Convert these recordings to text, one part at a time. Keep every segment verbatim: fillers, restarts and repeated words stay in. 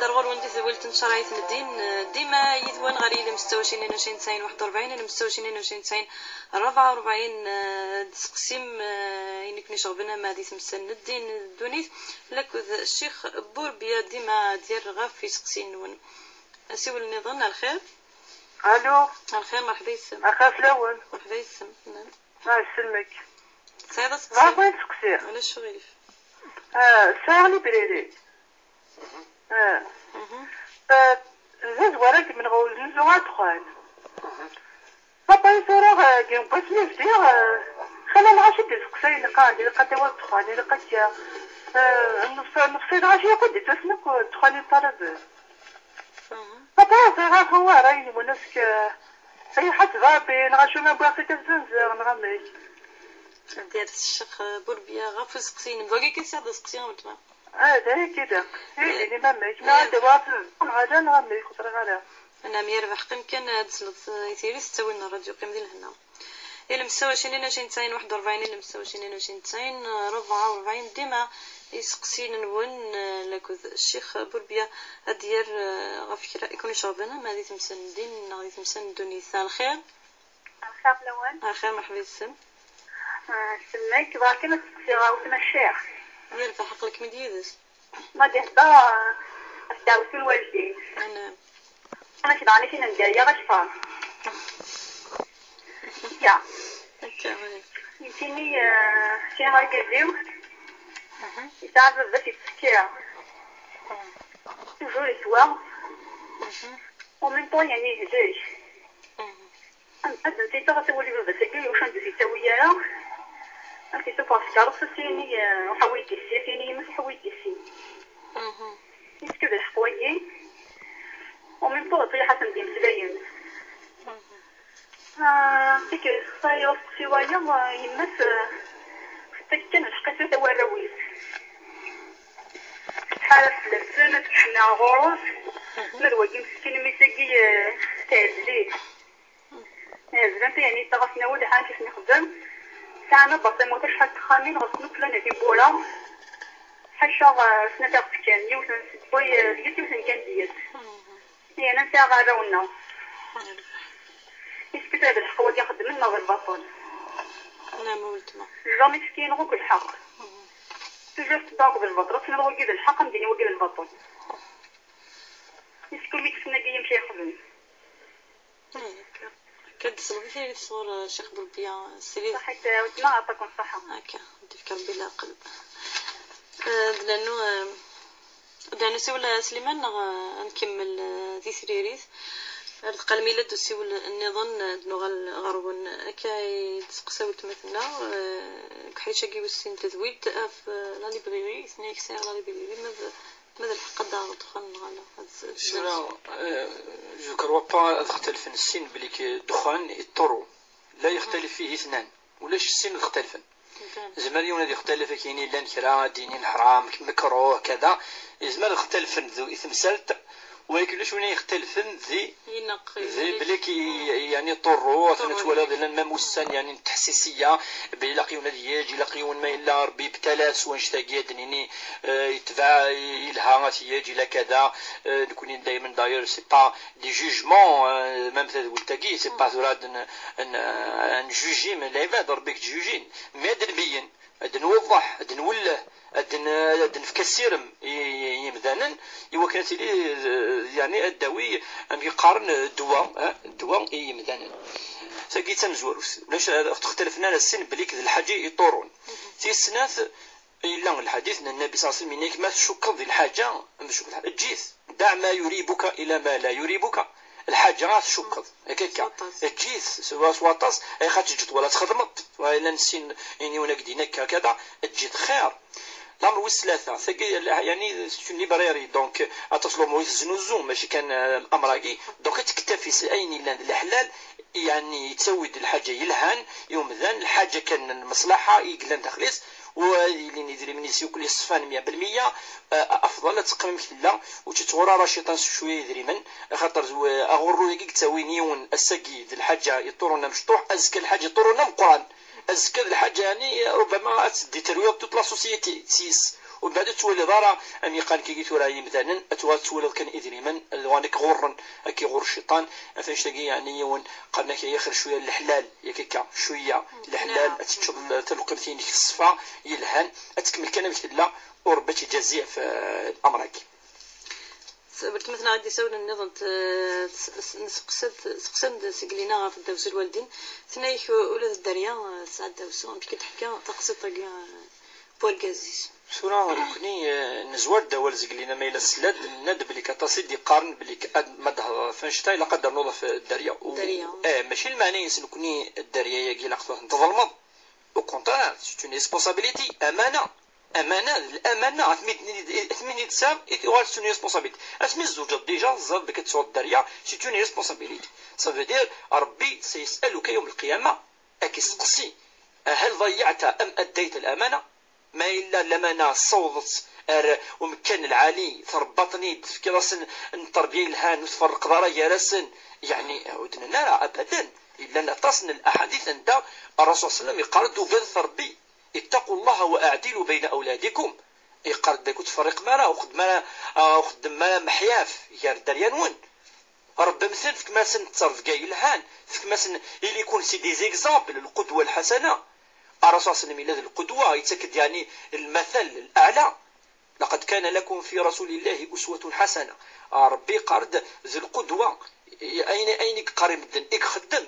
Ar ɣur-wen di tedwilt n Ccṛeɛ Ayt Meddin, eh, dima yid-wen ɣer yilem setta u ɛecrin, ɛecrin tesɛin, waḥed u rebɛin, yilem setta u ɛecrin, ɛecrin tesɛin, ṛebɛa u rebɛin, eh, d-teseqsim, eh, ayen i ken-iceɣben ama di temsal n ddin d ddunit, lakked Ccix Burbiya dima ad d-yerr ɣef yiseqsiyen-nwen. Asiwel nniḍen, ar lxir. Alo. Ar lxir, merḥba yes-m. Axir fell-awen. Merḥba yes-m. Ah, isellem-ik. Tesɛiḍ aseqsi? Bɣiɣ kan ad seqsiɣ. Ulac aɣilif. Ah, sɛiɣ libriri. Ah. Mhm. Ah, d azwar ad menɣ ur nzuɣ ara ddexxan. Papa tura, ah, deg wasmi bdiɣ, ah, xala lɣaci d-iseqsayen qqaren-d ilaq ad tawiḍ ddexxan, ilaq akka. Ah, nefs-, nefṣi lɣaci akk d-ittasen akk ddexxan yeṭṭalaben. Mhm. Papa, ẓriɣ axu ara yinwen ask, ah, ay ḥaseb Rebbi, neɣ acu ma wwiɣ-t-id ad zzenzeɣ, neɣ amek? Ad d-yerr Ccix Burbiya ɣef useqsi-inem. D wagi kan sɛiɣ d aseqsi a weltma. Ah, d aya kan. Ihi d imamek. Ma ad d-awiɣ ad zzenzeɣ, neɣ ala, neɣ amek, ur ẓriɣ ara. Anam yerbeḥ, qqim kan ad d-tesleḍ i tiri s ttawil n ṛṛadyu, qqim di lehna. Ilem setta u ɛecrin, ɛecrin tesɛin, waḥed u rebɛin, ilem setta u ɛecrin, ɛecrin tesɛin, ṛebɛa u rebɛin, dima iseqsiyen-nwen, eh, lakked Ccix Burbiya ad d-yerr, eh, ɣef kra i ken-iceɣben, ama di temsal n ddin neɣ di temsal n ddunit. Ar lxir. Ar lxir fell-awen. Ar lxir, merḥba yes-m. Ah, isellem-ik, bɣiɣ kan ad seqsiɣ weltma Ccix. Yerbeḥ, aql-ikem-id yid-s. Ma d-ihedder, ah, ɣef ddeɛwessu n lwaldin. Anam. Amek daɣen i t-in-, nderya akter. Ya. Akka, ih. Yettini, eh, kra argaz-iw, mhm, yesɛa baba-s yettsekkir. Mhm. Toujours yeswa. Mhm. En même temps, yeɛni yehlek. Mhm. Ad nsiṭeɣ asawal i baba-s-agi, yuc anda ur t-yettawi ara. Ad t-isuffeɣ s tkeṛṛust, as-yini, eh, ruḥ awi-d ici, as-yini yemma-s ruḥ awi-d ici. Mhm. Yettkel lḥeqq wagi. En même temps, iṭiḥ-asen-d imeslayen. Mhm. Ah, tikkelt, xṣayi ur teqsi wayeḍ, ah, yemma-s, ah, tettak kan lḥeqq-is i warraw-is. Tḥar fell-asen, ad tḥenna ɣur-s. Mhm. Ma d wagi meskin, mmi-s-agi, ah, tɛezl-it. Ɛezlen-t, yeɛni, taɣaft n awal, ḥaca akken ixeddem. Sɛan abaṭimu, acḥal n texxamin, ɣer-sen uklan tiwwura. Ḥaca, ah, snat iɣef kan, yiwet n sewway, ah, deg-s, yiwet n kan deg-s. Mhm. Yerna nesɛa arraw-nneɣ. Est-ce que tura d lḥeqq wagi xeddmen neɣ d lbaṭel? Nɛam a weltma. Jamais tekki-ines akk lḥeqq. Mhm. Toujours tetteddu akked lbaṭel, ad tenniḍ wagi d lḥeqq, ad m-d-yini wagi d lbaṭel. Est-ce que mi kksen-agi yemcaxlen? Eh, akka. Akka d-tesleḍ i tiririt sɣur, eh, Ccix Burbiya, srid. Ṣaḥit, eh, weltma, ɛṭakum ṣṣaḥa. Akka, ad d-ifk Rebbi leɛqel. Eh, d lannu, eh, Ad nsiwel a Sliman neɣ, eh, ad nkemmel, eh, di tririt? Ar deqqal mi yella-d usiwel nniḍen, eh, ad nuɣal ɣer-wen. Akka i d-testeqsa weltma-tneɣ, eh, deg uḥric-agi wis sin n tedwilt, ɣef, eh, la librairie, tenna-yak sɛiɣ la librairie, ma d, ma d lḥeqq ad d-aɣeɣ ddexxan neɣ ala? Ad, ad Tura, eh, je crois pas ad xtalfen sin belli k-, ddexxan iṭṭuru. La yextalif fihi ithnan. Ulac sin ad xtalfen. Zemmer yiwen ad yextalef akken yellan kra, ad d-yinin ḥram, mekruh, kada. Yezmer ad xtalfen d, i temsalt, walakin ulac win ad yextalfen di, Ineq, di ineq. Belli ki, yani, ṭurru, atan Ṭurru, ad twalaḍ ineq. Llan même ussan, yani, n teḥsisiya, belli ilaq yiwen ad yeǧǧ, ilaq yiwen ma yella Rebbi ibtala-t s wanect-agi, ad d-nini, eh, yetbeɛ, yelha, ad t-yeǧǧ, ila kada. Eh, nekni daymen, d'ailleurs, c'est pas des jugements, euh, même tadwilt-agi, c'est pas tura ad n-, ad n-, ad njuji, mais lɛibad, Rebbi i yettjujin. Mais ad nbeyyen, ad nwewḍeḥ, ad nwelleh, ad n-, ad nefk asirem i, i, i yimdanen, i wakken ad tili, eh, yani, ad d-tawi, amek i qqaren, ddwa, eh, ddwa i yimdanen. Tagi d tamezwarut. Ulac, eh, ur xtalfen ara sin belli d lḥaǧa iṭurun. Tis snat, Yella lḥadit n Nnabi ṣalla Llahu ɛalayhi wa sallam, yenna-k ma tcukkeḍ di lḥaǧa, ma tcukkeḍ di lḥaǧa, eǧǧ-it. Daɛ ma yuribuka ila ma la yuribuka. Lḥaǧa ad tcukkeḍ. Akka, akka. Aṭas. Eǧǧ-it, s, s waṭas, ayɣer ad teǧǧeḍ wala txedmeḍ. Wala nessin, iniwen ak-d-in akka, kada, eǧǧ-it xir. Lamer wis tlata, tagi, yani, c'est une librairie, donc, aṭas n lumuṛ i teznuzu, mačči kan, eh, amr-agi. Donc, ad tektafi s ayen yellan d leḥlal, yani, yettawi-d lḥaǧa yelhan i umdan, lḥaǧa kan n lmeṣlaḥa i yellan daxel-is, u ad ilin idrimen-is yakk yeṣfan meyya belmeyya, eh, afḍal ad teqqim amek tella, ur tt-ittɣurra ara cciṭan s cwiya idrimen, axaṭer d, eh, aɣurru-agi yettawin yiwen ass-agi d lḥaǧa iṭurun amecṭuḥ, azekka lḥaǧa iṭurun ameqqran, azekka d lḥaǧa, yani, rubbama ad teddi terwiḍ toute la société s yis. Ur d-ad twaliḍ ara am yeqqar kagi tura yimdanen, ad tuɣal twaliḍ kan idrimen, ad uɣalen akk ɣurren, akk ɣur cciṭan. Ɣef annect-agi, yeɛni yiwen qqaren-ak ay axir cwiya n leḥlal, yak akka, cwiya n leḥlal, ad teččeḍ l-, taluqimt-inek teṣfa, yelhan, ad tkemmel kan amek tella, u Rebbi ad k-iǧazi ɣef, eh, amr-agi. Weltma-tneɣ i d-isawlen nniḍen, t-, s-, s-, nseqsa-d, seqsan-d Seglina ɣef ddaws n lwaldin, tenna-yak ula d dderya, eh, tesɛa ddaws, amek i d-teḥka taqsiṭ-agi, eh, n urgaz-is? Tura nekkni, eh, nezwar-d awal Seglina ma yella tesla-d, nenna-d belli aṭas i d-yeqqaren belli k-, ad, ma d-, ɣef annect-a ilaq ad d-ternuḍ ɣef dderya. U, dderya. Eh, mačči lmeɛna-ines nekkni dderya-agi ilaq tura ad ten-tḍelmeḍ. Au contraire, c'est une responsabilité, amana. Amana, d lamana, asmi d-, asmi d-, asmi d-tesɛa, i tuɣal s une responsabilité. Asmi tzewǧeḍ déjà, teẓriḍ belli ad tesɛuḍ dderya, c'est une responsabilité. Ça veut dire, Rebbi سيسألك يوم القيامة, ad k-isteqsi, هل ضيعت أم أديت الأمانة؟ Ma yella lamana tessawḍeḍ-tt ar umkan lɛali, trebbaḍ-ten-id, tefkiḍ-asen n tterbiya yelhan, ur tferrqeḍ ara gar-asen, yeɛni, ur d-nenna ara abadan. Llan aṭas n laḥadit anda Ṛṛasul صلى الله عليه وسلم yeqqar-d: "Ugadet Ṛebbi, اتقوا الله واعدلوا بين أولادكم." Yeqqar-d belli ur tferriqem ara, ur xeddmem ara, ur xeddmem ara meḥyaf gar dderya-nwen. Ṛebbem-ten, fkem-asen ttrebga yelhan, fkem-asen, ili-ken c'est des exemples, القدوة الحسنة. Ṛṛasul صلى الله عليه وسلم yella d lqudwa, yettak-d, yeɛni, lmatal lɛala. لقد كان لكم في رسول الله أسوة حسنة. Ah, Ṛebbi yeqqar-d d lqudwa. Ayen, ayen i yeqqar i medden, i ixeddem.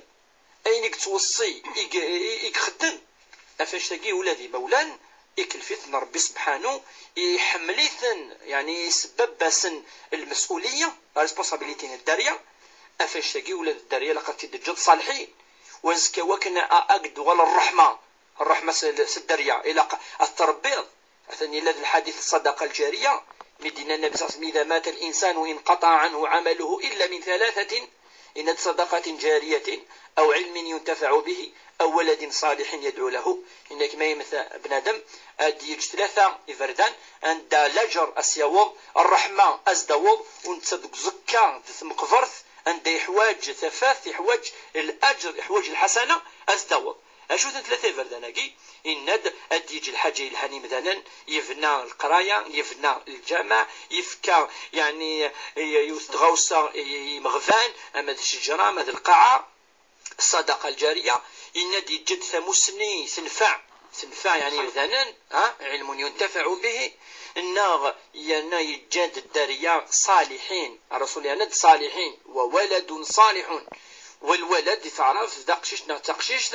Ayen i yettweṣṣi, i, i, i ixeddem. Ɣef annect-agi, ula d imawlan, ikelf-iten Ṛebbi sebḥanu, iḥemmel-iten, yeɛni isbebb-asen lmes'uliyya, la responsabilité n dderya. Ɣef annect-agi, ula d dderya ilaq ad t-id-teǧǧeḍ ṣaliḥin. U azekka, wakken a, a, ad d-tuɣal ṛṛeḥma, ṛṛeḥma s, s dderya, ilaq ad t-tṛebbiḍ. Atan yella d lḥadit ṣṣadaqa lǧariya, mi d-yenna Nnabi صلى الله عليه وسلم: "إذا مات الإنسان انقطع عنه عمله إلا من ثلاثة", yenna-d: "صدقة جارية أو علم ينتفع به أو ولد صالح يدعو له." Yenna-k ma yemmet bnadem, ad d-yeǧǧ tlata iberdan, anda laǧer ad s-yaweḍ, ṛṛeḥma ad s-d-taweḍ, u netta deg uẓekka d tmeqbert, anda yeḥwaǧ tafat, yeḥwaǧ laǧer, yeḥwaǧ lḥasana, ad s-d-taweḍ. Acu-ten tlata iberdan-agi? Yenna-d ad d-yeǧǧ lḥaǧa yelhan i yimdanen, yebna leqraya, yebna lǧameɛ, yefka, yeɛni, yiwet n tɣawsa i, i yimeɣban, ama d ccejra, ama d lqaɛa, ṣṣadaqa lǧariya. Yenna-d yeǧǧa-d tamussni tenfeɛ, tenfeɛ, yeɛni, imdanen, ha? علم ينتفع به. Neɣ yerna yeǧǧa-d dderya ṣaliḥin, Ṛṛasul yerna-d ṣaliḥin, وولد صالح. Walwalad di taɛrabt d aqcic neɣ d taqcict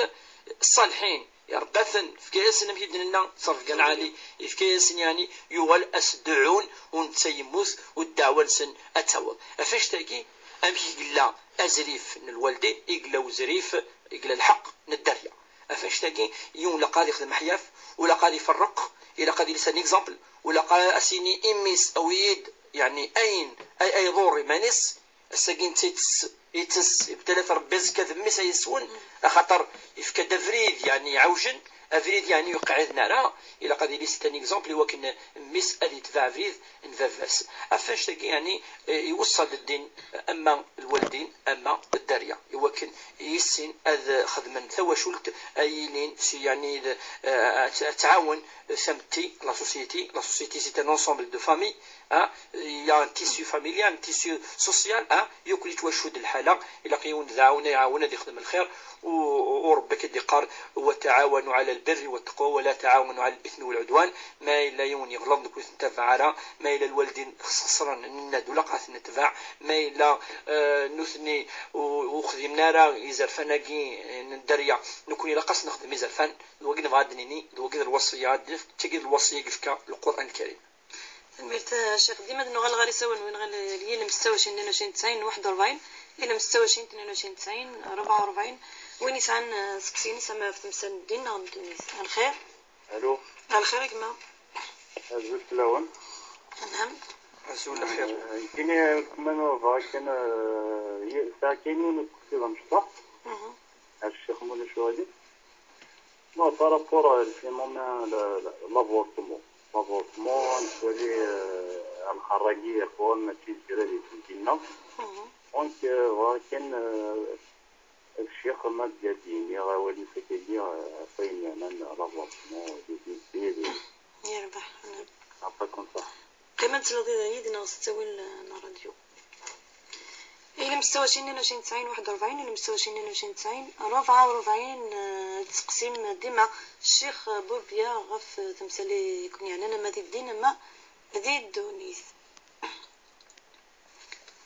ṣaliḥin, iṛebba-ten, yefka-yasen, amek i d-nenna, ttrebga lɛali, yefka-yasen, yeɛni, yuɣal ad s-dɛun, u netta yemmut, u ddeɛwa-nsen ad taweḍ. Ɣef annect-agi, amek i yella azrif n lwaldin, i yella uzrif, i yella lḥeqq n dderya. Ɣef annect-agi, yiwen ilaq ad ixdem aḥyaf, u ilaq ad iferreq, ilaq ad iles un exemple, u ilaq ad as-yini i mmi-s, awi-yi-d, yeɛni, ayen ay, ay ḍur iman-is, ass-agi netta itess, itess, ibtal-it Ṛebbi azekka d mmi-s ay yeswen, axaṭer yefka-d abrid, yeɛni, iɛewjen, abrid, yeɛni, ur yeqɛiden ara. Ilaq ad yili c'est un exemple i wakken mmi-s ad yetbeɛ abrid n baba-s. Ɣef annect-agi, yeɛni, eh, iweṣṣa-d ddin, ama lwaldin, ama dderya, i wakken i yissin ad xedmen tawacult ay yilin si, yeɛni, d, eh, ad, ad tɛawen tametti, la société. La société, c'est un ensemble de familles, hein. Il y a un tissu familial, un tissu social, hein. Yuklitwa cud lḥala, ilaq yiwen d aɛawen, iɛawen ad ixdem lxir, u, u Ṛebbi ad d-iqqar: "وتعاونوا على البر والتقوى ولا تعاونوا على الإثم والعدوان". Ma yella yiwen yeɣleḍ, nekkni ur t-ntabaɛ ara. Ma yella lwaldin xesren, nenna-d ur ilaq ad ten-netbeɛ. Ma yella, eh, nutni u-, ur xdimen ara izerfan-agi, eh, n dderya, nekkni ilaq ad s-nexdem izerfan. D wagi nebɣa ad d-nini, d wagi d lwaṣiyya, d tagi d lwaṣiyya i yefka Lqur'an Lkarim. Tanemmirt, a Ccix. Dima d-nuɣal ɣer isawalen-nwen, ɣer yilem setta u ɛecrin, tnin u ɛecrin, tesɛin, waḥed u rebɛin, yilem setta u ɛecrin, tnin u ɛecrin, tesɛin, rebɛa u rebɛin. Win yesɛan, eh, aseqsi-ines ama ɣef temsal n ddin neɣ n ddunit. A lxir. Alo. A lxir a gma. Azul fell-awen. Anɛam. Azul lxir. Eh, nekkini, kma bɣiɣ kan, eh, y-, sɛiɣ kan yiwen useqsi d amecṭuḥ. Mhm. Ar Ccix Mulac Waɛlim. Bon, par rapport à le phénomène, le, le, l'avortement. L'avortement, nettwali, euh, lxerra-agi yeqwan mačči d kra di temdina. Mhm. Donc, euh, bɣiɣ kan, euh, ccix ma d-yini awal-is akkagi, euh, ɣef wayen yeɛnan l'avortement, des, des, des, des. Yerbeḥ. Ɛeṭṭakum ṣṣeḥḥa. Qqim ad tesleḍ yid-neɣ s ttawil n ṛṛadyu. Ilem ستة وعشرين اثنين وعشرين تسعين واحد وأربعين, ilem ستة وعشرين اثنين وعشرين تسعين أربعة وأربعين, eh, tettqesim dima Ccix Burbya ɣef temsal i ken-yeɛnan ama di ddin ama di ddunit.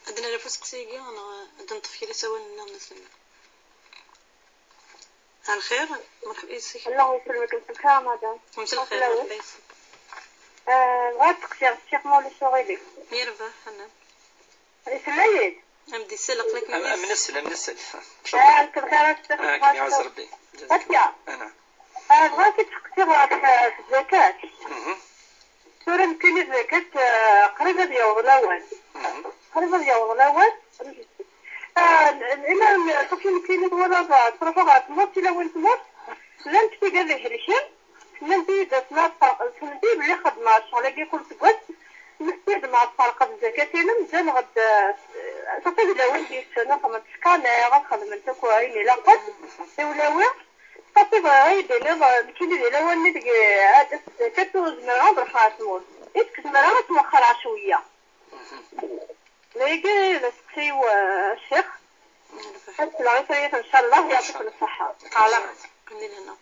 Ad nerr ɣef usteqsi-agi neɣ ad neṭṭef kra isawalen nniḍen ass-nni? Ɛelxir, merḥba yes-k. Allah yesselmek, mselxir a madam. Mselxir, merḥba yes-k. Eh, bɣiɣ ad steqsiɣ ccix ma ulac uɣilif. Yerbeḥ, ḥanan. Isla-yi-d? Am d-isel, aql-ak am, am nesel, am nesel. Ah, mselxir a ccix. Ah, kem iɛaz Rebbi. Akka. Ana. Ah, bɣiɣ ad k-id-steqsiɣ ɣef, eh, tzakat. Mhm. Tura nekkini tzakat, eh, qrib ad yaweḍ lawan. Mhm. Qrib ad yaweḍ lawan. Ah, n-, n-, ina n-, safi nekkini twalaḍ, eh, ttruḥuɣ ɣer tmurt, tilawin n tmurt, llant tigad ihelken, nnant-iyi-d asmi ad ferq-, nnant-iyi belli xedmeɣ ccɣel-agi kul seggas, nnant-iyi-d ma tferqeḍ zzakat-inem, ǧǧan-ɣ-d, eh, safi d lawan d-yessen, ad xedment scanner, ad xedment akk ayen ilaqen, tiwlawi. Xaṭi bɣiɣ ad yi-d-tiniḍ, eh, nekkini di lawan-nni deg, eh, ad d-tafeḍ zzakat ur zmireɣ ad ruḥeɣ ɣer tmurt. Est-ce que zemreɣ ad twexxreɣ cwiya? Dagi d aseqsi-w, eh, a ccix. Ad sleɣ i tayet, ncallah, yɛṭiken ṣṣeḥḥa. Ala. Qqim di lehna.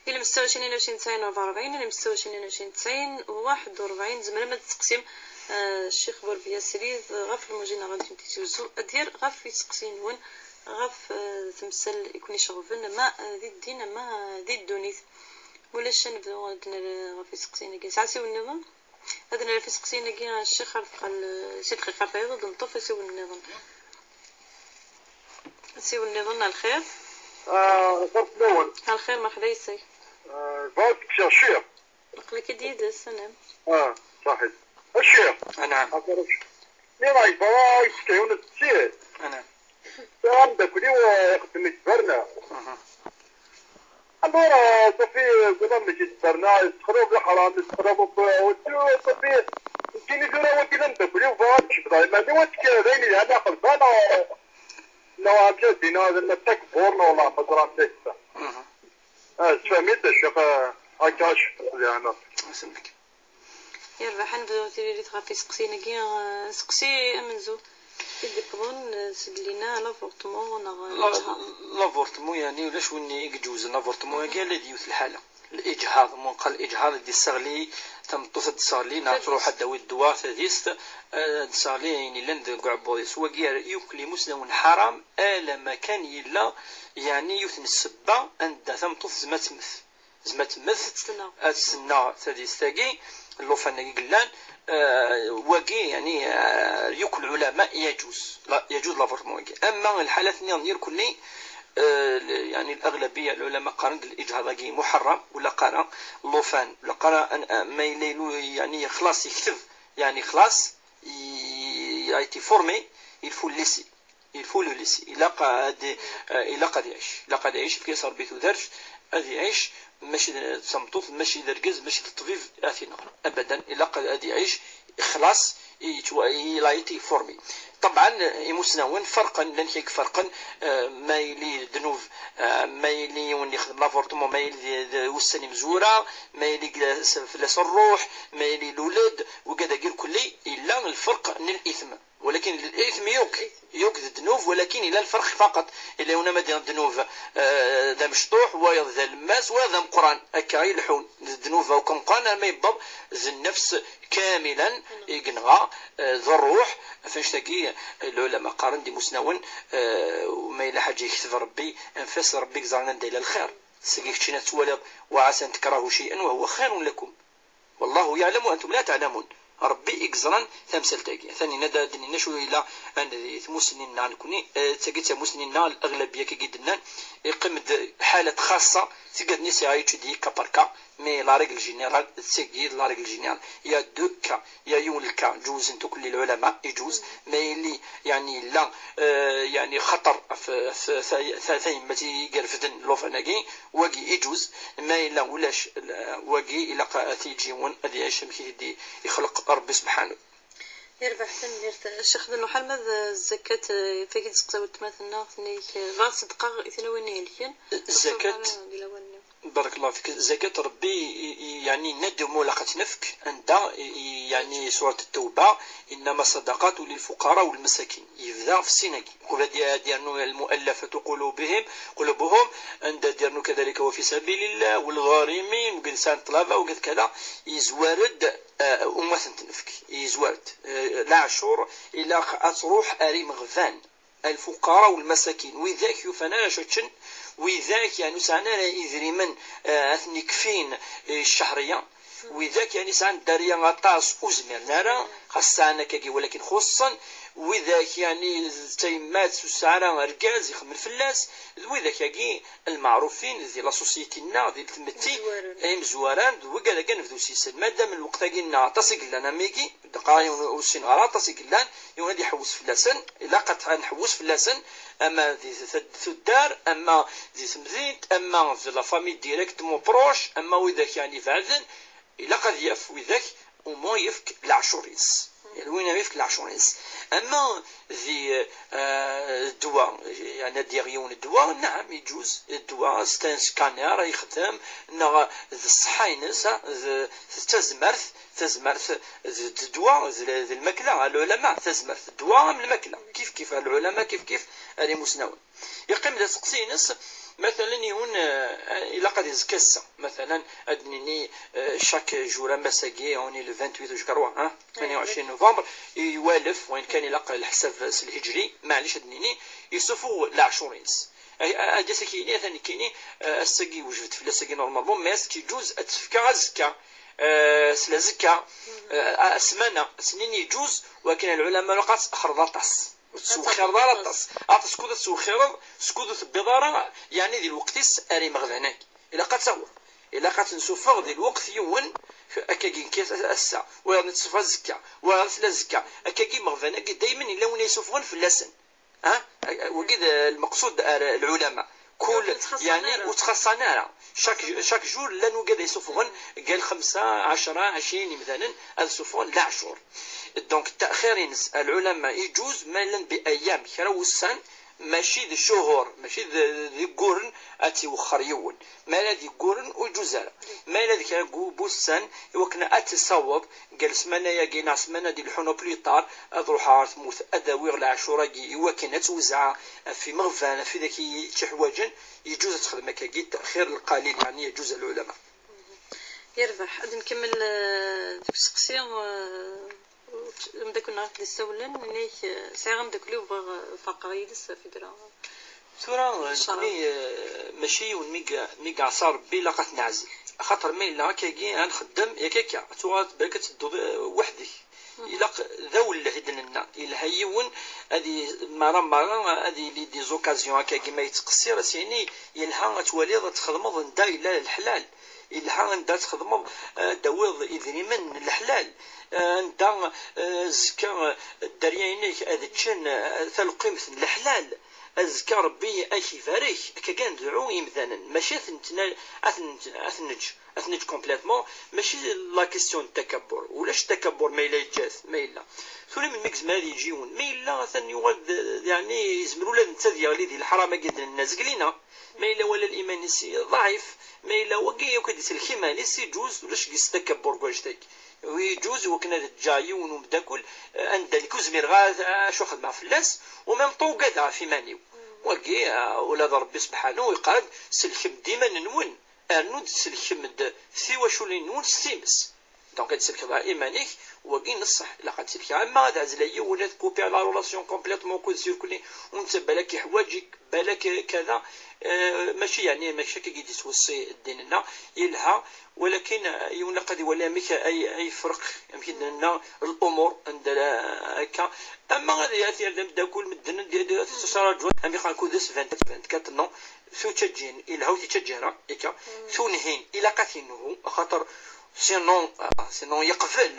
Ilem ستة وعشرين اثنين وعشرين تسعين أربعة وأربعين, ilem ستة وعشرين اثنين وعشرين واحد وأربعين. Tzemrem ad d-testeqsim, eh, Ccix Burbya Srid ɣef lmuji neɣ ɣef Tizi Uzzu, ad d-yerr ɣef yisteqsiyen-nwen ɣef, eh, temsal i ken-iceɣben, ama, eh, di ddin, ama, eh, di ddunit. Ma ulac, ad nebdu ad d-nerr ɣef yisteqsiyen-agi. Nesɛa asiwel nniḍen? Ad nerr ɣef yisteqsiyen-agi, a Ccix, ar deqqal, eh, si dqiqa tayeḍ, ad d-neṭṭef asiwel nniḍen. Asiwel nniḍen, a lxir. Ah, ɣef lawan. A lxir, merḥba yes-k. Ah, bɣiɣ ad steqsiɣ ccix. Aql-ak-id yid-s, anɛam. Ah, ṣaḥit. A ccix. Anɛam. Aql-ak. Nniɣ-ak, bɣiɣ ad k-d-steqsiɣ yiwen n tessirt. Anɛam. Sɛiɣ ameddakel-iw, eh, ixeddem di tberna. Mhm. Alors, eh, safi, zama mejj di tberna, yessexrub leḥram, yessexrub, eh, safi, nekkini tura wagi d ameddakel-iw, bɣiɣ ad jebdeɣ iman-iw, ad d-, d ayen yelhan aqelban, eh, neɣ amek ad d-iniɣ, ad d-naf takbur, neɣ la, ma ẓran amek ad d-iniɣ. Mhm. Ah, tefhem-it, a ccix, eh, akka, a ccix, leɛna. Asemmek. Yerbeḥ, ad nebdu tiririt ɣef yiseqsiyen-agi. Eh, seqsi amenzu i d-iwwḍen, eh, seg Lina, l'avortement neɣ la-, leǧhaḍ? L'avortement, yeɛni ulac win i iǧewzen l'avortement-agi, ala d yiwet lḥala. Leǧhaḍ, ma nqal leǧhaḍ, ad d-isseɣli tameṭṭut, ad d-tesseɣli, neɣ ad tṛuḥ ad d-tawi ddwa, tadist, eh, ad d-tesseɣli ayen yellan deg uɛebbuḍ-is. Wagi ara, yakk imusnawen ḥaram, alamma kan yella, yeɛni yiwet n ssebba anda tameṭṭut tezmer ad temmet. Tezmer ad temmet, ad tt-tenɣ. Ad tt-tenɣ tadist-agi, llufan-agi yellan, eh, wagi, yeɛni, eh, yakk lɛulama yaǧuz. La, yaǧuz l'avortement-agi. Ama lḥalat-nniḍen irkelli, eh, l-, yeɛni l'aɣlabiya lɛulama qqaren-d leǧhaḍ-agi muḥerram, ur ilaq ara llufan, ur ilaq ara an-, a-, ma yella ilu-, yeɛni xlaṣ yekteb, yeɛni xlaṣ, il a été formé, il faut le laisser. Il faut le laisser. Ilaq ad, eh, ilaq ad iɛic. Ilaq ad iɛic, yefka-yas Rebbi tudert, ad iɛic, mačči d tameṭṭut, mačči d argaz, mačči d ṭṭbib, ad t-ineɣ. Abadan, ilaq ad, ad iɛic, ixlaṣ, yettwa-, il a été formé. Ṭebɛen, imusnawen ferqen, llan kra i iferqen, eh, ma yili d ddnub, eh, ma yili yiwen yexdem l'avortement, ma yili d, d ussan imezwura, ma yili fell-as ṛṛuḥ, ma yili luled, wigad-agi irkelli, yella lferq n lithm. Walakin lithm yakk, yakk d ddnub, walakin yella lferq faqat. Yella yiwen ama d ddnub, eh, d amecṭuḥ, wayeḍ d alemmas, wayeḍ d ameqqran. Akka i leḥḥun. D ddnub akk ameqqran arma yewweḍ d nnefs kamilan i yenɣa, eh, d ṛṛuḥ. Ɣef annect-agi, eh, lɛulama qqaren-d imusnawen, eh, ma yella ḥaǧa yekteb Rebbi, anef-as Rebbi i yeẓran anda yella lxir. Seg keččini ad twaliḍ, وعسى أن تكرهوا شيئا وهو خير لكم. والله يعلم وأنتم لا تعلمون. Rebbi i yeẓran tamsalt-agi. Atan yenna-d, ad d-nini acu yella, anda di tmussni-nneɣ nekni, eh, d tagi d tamussni-nneɣ, l'aɣlabiya akka i d-nnan, yeqqim-d ḥalat xaṣṣa, tigad-nni sɛiɣ yečč di cas par cas, mais la règle générale, d tagi d la règle générale. Il y a deux cas, il y a yiwen lka, ǧewzen-t akk lɛulama, iǧuz, ma yili, yeɛni, yella, eh, yeɛni, xaṭer ɣef, ɣef ta-, ta-, tayemmat i irefden llufan-agi, wagi iǧuz, ma yella ulac, eh, wagi ilaq ad t-yeǧǧ yiwen ad iɛic amek i t-id-ixleq Rebbi subḥanu. Yerbeḥ, tanemmirt. Ccix d Nuḥ, alma d zzakat, eh, tagi d-tseqsa weltma-tneɣ, tenna-k, eh, bɣiɣ ad ṣeddqeɣ i tlawin ihelken. Zzakat. Di lawan-nni. Barakallahu fik. Zakat Ṛebbi i, i, yeɛni yenna-d umi ilaq ad t-nefk, anda i, i, yeɛni surat At-Tawba, إنما الصدقات للفقراء والمساكين. Yebda ɣef sin-agi. Uqbel ad d-yernu المؤلفة قلوبهم، قلوبهم, anda ad d-yernu كذلك وفي سبيل الله والغارمين, wigad sɛan ṭṭlaba, wigad kada, yezwar-d, eh, umi ad ten-nefk. Yezwar-d, eh, leɛcur, ilaq ad truḥ ar imeɣban. الفقراء والمساكين, widak yufan ara ččen, widak, yeɛni, ur sɛan ara idrimen, eh, ad ten-ikfin, eh, ccehriya, widak, yeɛni, sɛan dderya aṭas ur zmiren ara, xas sɛan akkagi, walakin xuṣṣen, widak, yeɛni, d tayemmat ur tesɛi ara argaz ixemmen fell-as, d widak-agi lmeɛrufin di la société-nneɣ, di tmetti, imezwaren, d wigad-agi ad nebdu s-sen. Madam lweqt-agi-nneɣ aṭas i yellan am wigi, dɣa yiwen ur ssineɣ ara aṭas i yellan, yiwen ad iḥewwes fell-asen, ilaq ad nḥewwes fell-asen, ama di t-, tuddar, ama di temdint, ama d la famille directement proche, ama widak yeɛni ibeɛden, ilaq ad yaf widak, au moins yefk leɛcur-is. Yal win ad yefk leɛcur-is. Ama di, eh, ddwa, yeɛni ad d-yaɣ yiwen ddwa, naɛam, iǧuz, ddwa, c'est un scanner ay yexdem, neɣ d ṣṣeḥḥa-ines, ah, d, d tazmert, tazmert d, d ddwa, d, d lmakla, a lɛulama, tazmert d ddwa am lmakla, kif kif, a lɛulama kif kif, ar imusnawen. Yeqqim d aseqsi-ines, matalen yiwen, eh, ilaq ad izekk ass-a, matalen ad d-nini, eh, chaque jour am ass-agi, on est le vingt-huit, je crois, hein, tmanya u ɛecrin novembre, i walef, wayen kan ilaq leḥsab s lhijri, maɛlic ad d-nini, yessufuɣ leɛcur-ines. A-, a-, ad d-yas ad k-yini, atan nekkini, eh, ass-agi wejbed fell-as-agi normalement, mais ass-agi iǧuz ad t-fkeɣ azekka, eh, s lazekka, eh, a-, a ssmana, ad s-nini iǧuz, walakin lɛulama ilaq ad txerreḍ aṭas. Ur tettwexxireḍ ara aṭas. Aṭas skud ad tettwexxireḍ, skud ur tebbiḍ ara, yeɛni di lweqt-is ar imeɣban-agi. Ilaq ad taweḍ. Ilaq ad tensuffeɣ di lweqt yiwen, akkagi nekk ass-, ass-a, wayeḍ nettsuffeɣ azekka, wayeḍ s lazekka. Akkagi imeɣban-agi daymen yella win ay isuffɣen fell-asen. Ha? Wagi d lmeqsud ar lɛulama. Kul, yeɛni, ur ttxaṣṣan ara. Chaque, chaque jour, llan wigad ay suffɣen, gal xemsa, ɛecra, ɛecrin imdanen, ad suffɣen leɛcur. Donc, ttaxir-ines, lɛulama, iǧuz ma llan bi ayyam, kra wussan, mačči d ccuhur, mačči d, d igguren, ad tt-iwexxer yiwen. Ma yella d igguren, ur iǧuz ara. Ma yella d kra n wussan, iwakken ad tessaweḍ, gal ssmana-agi neɣ ssmana d-ileḥḥun au plus tard, ad ruḥeɣ ɣer tmurt, ad awiɣ leɛcur-agi, iwakken ad tt-wezzɛeɣ ɣef imeɣban, ɣef widak i tt-iḥwaǧen, yeǧuz ad texdem akkagi, xir lqalil, yeɛni yeǧuz a lɛulama. Yerbeḥ. Ad nkemmel, eh, deg useqsi, eh, ameddakel-nneɣ i ɣ-d-issawlen, yenna-k, eh, sɛiɣ ameddakel-iw bɣiɣ, eh, ferqeɣ yid-s, figra. Tura, nekkni, eh, mačči yiwen mi i, mi iɛṣa Rebbi ilaq ad t-neɛzel. Axaṭer ma yella akkagi ad nxeddem, yak akka, ad tuɣaleḍ balak ad tedduḍ, eh, weḥd-k. Ilaq d awelleh i d-nenna. Yelha yiwen ad i-, mara mara ad yili des occasions akkagi ma yettqeṣṣir, ad s-yini yelha ad twaliḍ ad txedmeḍ anda yella leḥlal. Yelha anda ad txedmeḍ, eh, ad d-tawiḍ idrimen n leḥlal. Eh, anda, eh, azekka, eh, dderya-inek ad ččen, eh, taleqqimt n leḥlal. Azekka Rebbi ad k-ibarek. Akka kan dɛu i yimdanen, mačči ad ten-, ad ten-, ad ten-neǧǧ, ad ten-neǧǧ complètement. Mačči la question n takabbur. Ulac takabbur ma yella yeǧǧa-t, ma yella. Tura melmi i yezmer ad yeǧǧ yiwen? Ma yella atan yuɣal d, d, yeɛni yezmer ula d netta ad yeɣli di leḥram-agi d-nenna zgelina. Ma yella wala liman-is ḍɛif, ma yella wagi yakk ad d-isellek iman-is, iǧuz, ulac deg-s takabbur deg wannect-agi. Iǧuz iwakken ad ǧǧeɣ yiwen umeddakel, eh, anda nekk ur zmireɣ ara ad, acu xedmeɣ fell-as, u même temps ugadeɣ ɣef iman-iw. Wagi, eh, ula d Rebbi sebḥanu yeqqar-d, sellkem-d iman-nwen, rnu-d sellkem-d tiwaculin-nwen s times. Donc ad tsellkeḍ ɣer iman-ik, wagi n ṣṣeḥ, ilaq ad tsellkeḍ. Ama ad ɛezleɣ yiwen, ad kupiɣ la relation complètement akked circuler, u netta balak iḥwaǧ-ik, balak kada, eh, mačči yeɛni, mačči akka i d-yettweṣṣi ddin-nneɣ, yelha, walakin, eh, yiwen ilaq ad iwali amek ay, ay yefreq, amek i d-nenna, l'umur, anda akka. Ama ad, ad yerr d ameddakel, medden ad, ad, ad tettaraǧu, amek ɣer kudes vingt-quatre, vingt-quatre, non, ur ttaǧǧin, yelha ur t-ittaǧǧa ara, akka. Tunhin, ilaq ad t-inhu, axaṭer sinon, ah, sinon yeqbel,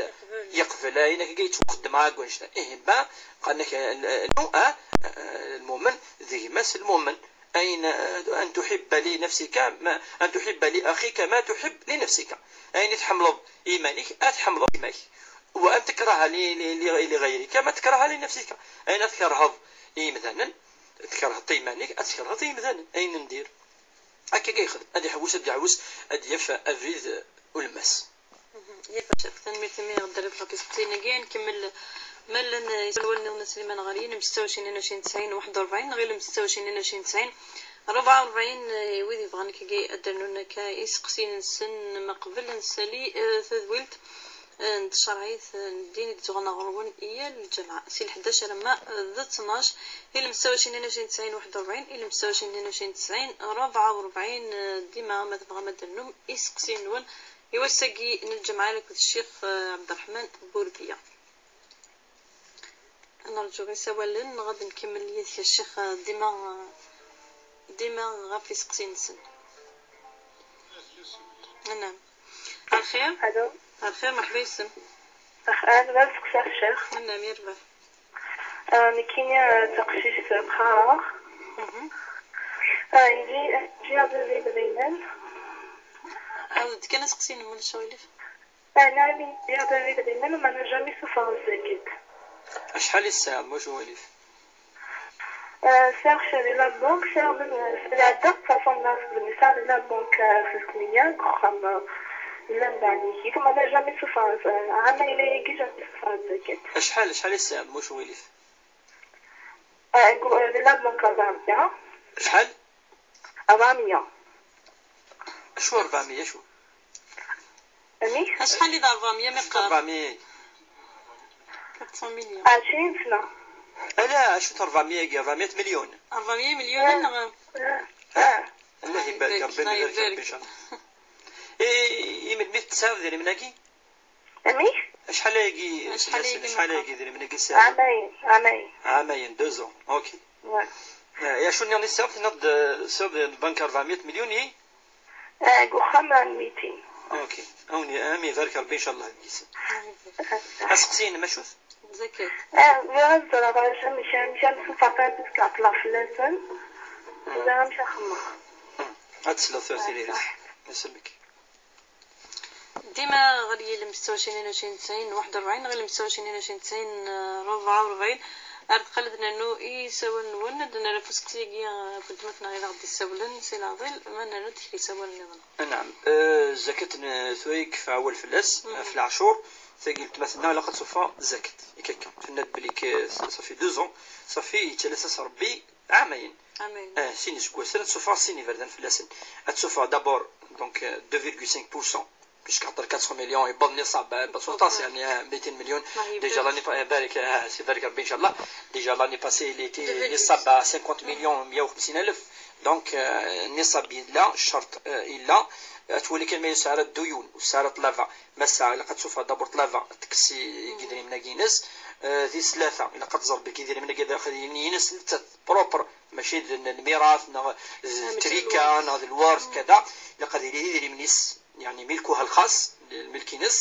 yeqbel, ayen akka yettwaxeddem ɣer wanect-a. Ihi, ba, qqaren-ak, eh, non, ah, eh, lmumen, d gma-s lmumen. Ayen, eh, أن تحب لنفسك ما، أن تحب لأخيك ما تحب لنفسك. Ayen i tḥemmleḍ i yiman-ik, ad tḥemmleḍ gma-k. وأن تكره ل-، ل-، ل-، لغيرك ما تكره لنفسك. Ayen ad tkerheḍ i yimdanen, tkerheḍ i yiman-ik, ad tkerheḍ i yimdanen. Ayen n dir. Akka i yexdem, ad iḥewwes, ad iɛewwes, ad d-yaf abrid, eh, ulemmas. Yaf, tanemmirt imi ɣ-d-terriḍ ɣef iseqsiyen-agi. Ad nkemmel ma llan isawal nniḍen a Sliman ɣer yilem setta u ɛecrin, ɛecrin tesɛin, waḥed u rebɛin, neɣ ilem setta u ɛecrin, ɛecrin tesɛin, rebɛa u rebɛin, eh, i wid yebɣan akkagi ad d-rnun akka iseqsiyen-nsen ma qbel ad nsali, eh, tadwilt, eh, n tcerɛit, eh, n ddin i d-tuɣen ɣer-wen yal lǧemɛa si lḥdac alamma, eh, d ttnac, ilem setta u ɛecrin, ɛecrin tesɛin, waḥed u rebɛin, ilem setta u ɛecrin, ɛecrin tesɛin, rebɛa u rebɛin, eh, dima ma tebɣam ad d-rnum iseqsiyen-nwen i wass-agi n lǧemɛa akked Ccix, eh, Ɛebderreḥman Burbiya. Ad nerǧu isawalen neɣ ad nkemmel yid-k a Ccix, eh, dima, eh, dima ɣef iseqsiyen-nsen. Anam. Ar lxir. Alo. Ar lxir, merḥba yes-m. Ar lxir, bɣiɣ ad seqsiɣ Ccix. Anam, yerbeḥ. Ah, nekkini, ah, d taqcict qqareɣ. Mhm. Ah, nji, nji abrid daymen. Awi-d kan aseqsi-inem, ulac aɣilif. Ah, nɛni, nji abrid daymen, ma n'a jamais souffert de zzakat. Acḥal i tesɛiḍ, ma ulac aɣilif? Ah, sɛiɣ kra di la banque, sɛiɣ même, ah, sɛiɣ de toute façon, nesɛa di la banque, ah, tlettmeyya, deg uxxam, ah, llan daɛni-k, ma n'a jamais souffert, ah, ɛamayen ayagi jamais souffert de zzakat. Acḥal, acḥal i tesɛiḍ, ma ulac aɣilif? Ah, deg, ah, di la banque, rebɛemya. Acḥal? Rebɛemya. Acu rebɛemya, acu? Amek? Acḥal i d rebɛemya mi qqar? Rebɛemya. Quatre cents millions. Ɛecrin sna. Ala, acu rebɛemya-agi? Rebɛemya milyun. Rebɛemya milyun, neɣ? Ah. Allah ibarek, Allah ibarek, Rebbi ibarek. Incallah. I, i melmi tesɛiḍ idrimen-agi? Amek? Acḥal ayagi, acḥal ayagi, acḥal ayagi idrimen-agi tesɛiḍ? Ɛamayen, ɛamayen. Ɛamayen, deux ans, ok. Ouais. Eh, acu nniḍen i tesɛiḍ? Tenniḍ-d, eh, tesɛiḍ di lbank rebɛemya milyun, i? Eh, deg uxxam n mitin. Ok. Awen, am ibarek Rebbi, incallah, deg-s. Aseqsi-inem, acu-t? Zakat. Eh, bɣiɣ ad ẓreɣ amek, amek ara suffɣeɣ tadist, ɛeṭṭleɣ fell-asen. Ẓriɣ amek ad xedmeɣ. Hmm. Ad tesleḍ tura tiririt. Isem-ik. Dima ɣer yilem setta u ɛecrin, ɛecrin tesɛin, waḥed u rebɛin, neɣ ilem setta u ɛecrin, ɛecrin tesɛin, rebɛa u rebɛin. Ar deqqal ad nernu i yisawalen-nwen, ad nerr ɣef useqsi-agi, eh, n weltma-tneɣ i aɣ-d-issawlen si Leɛḍil, ma nernu-d kra isawalen nniḍen. Anɛam. Eh, zakat n, eh, tura yekfa awal fell-as, mhm, ɣef leɛcur, tagi weltma tenna ilaq ad tufa zakat. Ikka akka. Tenna-d belli k-, ça fait deux ans, ça fait yettales-as Rebbi ɛamayen. Ɛamayen. Eh, sin iseggasen, ad tsuffeɣ sin iberdan fell-asen. Ad tsuffeɣ d'abord, donc, euh, deux virgule cinq pour cent, puisque axaṭer quatre cents millions, yewweḍ nniṣab, eh, s waṭas, yeɛni, eh, mitin milyun. Déjà l'année pa-, eh, barek, eh, si barek Rebbi, incallah. Déjà l'année passée, il était nniṣab à cinquante millions, meyya u xemsin alef. Donc, euh, nniṣab yella, ccerṭ, eh, yella. Eh, ad twali kan ma yesɛa ara dduyun, ur yesɛa ara ṭṭlaba. Massa, ilaq ad tsuffeɣ d'abord ṭṭlaba, ad tekkes i, i yidrimen-agi-ines. Eh, tis tlata, ilaq ad tẓer belli idrimen-agi ad aql-inin-ines nettat propre, mačči d n-, lmirat, neɣ d trika, neɣ d lwert, kada. Ilaq ad yili d idrimen-is, yeɛni milkuha lxas, lmelk-ines.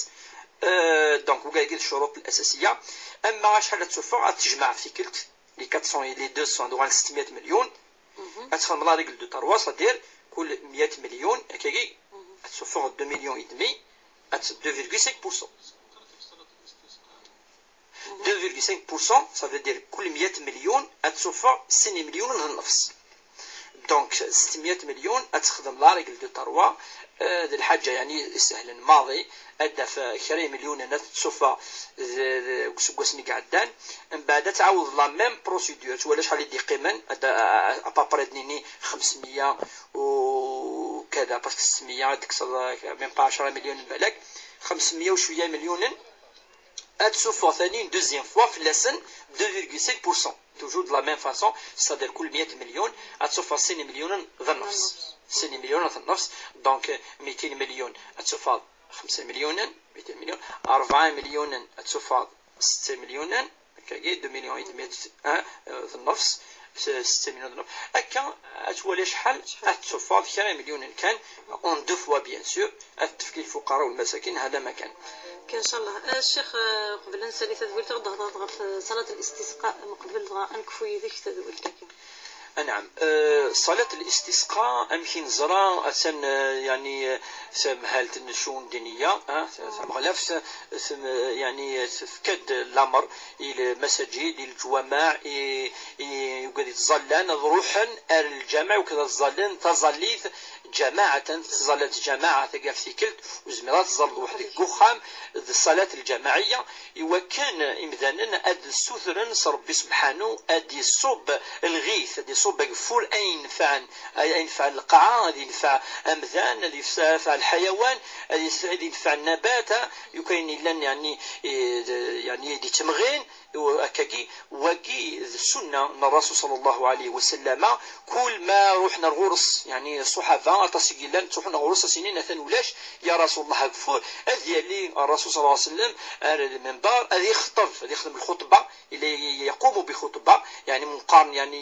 Eh, donc, wigagi d ccuruṭ l-asasiya. Ama acḥal ad tsuffeɣ, ad tejmeɛ ɣef tikkelt, les quatre cents et les deux cents, ad uɣalen settmiya milyun. Mhm. Ad txedmeḍ la règle de trois, c'est-à-dire, kul meyya milyun, akkagi, mhm, ad tsuffeɣ deux millions et demi, ad t-, deux virgule cinq pour cent. Mhm. Deux virgule cinq pour cent, ça veut dire kul meyya milyun ad tsuffeɣ sin imelyunen d nnefs. Donc, settmiya milyun ad texdem la règle de trois, euh, d lḥaǧa, yeɛni, isehlen maḍi, ad d-taf, euh, kra imelyunen ad t-tsuffeɣ d, d, deg useggasen i iɛeddan. Mbeɛd ad tɛawed la même procédure, twala acḥal i d-yeqqimen, ad, à, à, à peu près ad nini xemsmiya u kada, parce que settmiya ad d-tekkseḍ, euh, même pas ɛecra milyunen balak, xemsmiya u cwiya milyunen, ad tsuffeɣ tani une deuxième fois fell-asen deux virgule cinq pour cent. Toujours de la même façon, c'est-à-dire kul meyya milyun ad tsuffeɣ sin imelyunen d nnefs. Sin imelyunen d nnefs, donc, euh, mitin milyun ad tsuffeɣ xemsa milyunen, mitin milyun, rebɛa milyunen ad tsuffeɣ setta milyunen, akkagi, deux millions et demi, hein, euh, d nnefs, s-, setta milyun d nnefs. Akka, ad twali acḥal ad tsuffeɣ, d kra imelyunen kan, en deux fois, bien sûr, ad tefk i lfuqara u lmasakin, hada ma kan. Kan, inchallah. Eh, Ccix, eh, qbel ad nsali tadwilt, ad d-thedreḍ ɣef, eh, ṣalat al-istisqa, meqbel dɣa ad nekfu yid-k tadwilt-agi. Anɛam. Eh, ṣalat l-istisqa, amek i neẓra, atan, eh, yani, eh, tamhalt n ccun diniya, eh, tameɣlaft, eh, tem-, yani, eh, tefka-d lamer i lmasajid, i leǧwamaɛ, i, i wigad yettẓallan, ad ruḥen ar lǧameɛ, wigad ad ẓallen taẓallit ǧamaɛatan, taẓallant ǧamaɛa, tagi ɣef tikkelt, ur zmireḍ ad tẓalleḍ weḥd-k deg uxxam, d ṣalat lǧamaɛiyya, i wakken imdanen ad ssutren s Ṛebbi subḥanu, ad d-iṣubb lɣit, ad iṣubb ageffur, ayen yenfɛen, ay-, ayen yenfɛen lqaɛa, ad yenfeɛ amdan, ad yenfeɛ lḥayawan, ad yes-, ad yenfeɛ nnabat, ha, i wakken yellan, yani, eh, d-, yani, d-ittemɣin, akkagi, wagi d ssunna n Ṛṛasul ṣalla Llahu ɛalayhi wa sallam, kul ma ruḥen ar ɣur-s, yani, ṣṣuḥaba, aṭas i yellan ttruḥun ɣur-s, a s-inin, atan ulac, ya Rasul Llah, ageffur, ad yali Ṛṛasul ṣalla Llahu ɛalayhi wa sallam ar lmimbar, ad ixṭeb, ad ixdem lxuṭba, ila yaqumu bi xuṭba, yani, meqqaren, yani,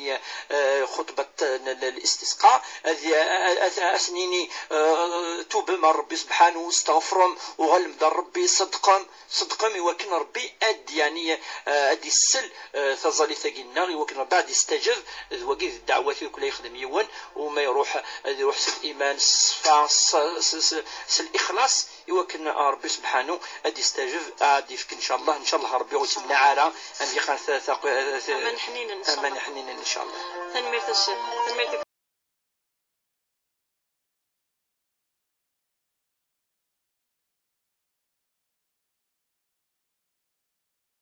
eh, xuṭbat n l-, l-istisqa, ad y-, ad, ad, ad s-nini, eh, tubem ar Ṛebbi subḥanu, steɣfrem, uɣalem-d ar Ṛebbi, ṣeddqem, ṣeddqem i wakken Ṛebbi ad, yani, eh, ad issel, eh, taẓallit-agi-nneɣ, i wakken Ṛebbi ad istaǧeb, d wagi d ddeɛwat i kul yexdem yiwen, u ma iruḥ, ad iruḥ s liman, s ṣṣfa, s, s, s, s lixlaṣ, i wakken Ṛebbi subḥanu ad istaǧeb, ad ifk, ncallah, ncallah Ṛebbi ur yettemneɛ ara, ad iqqar ta-, ta-, ta-, aman ḥninen, ncallah. Aman ḥninen, ncallah. Tanemmirt a Ccix. Tanemmirt.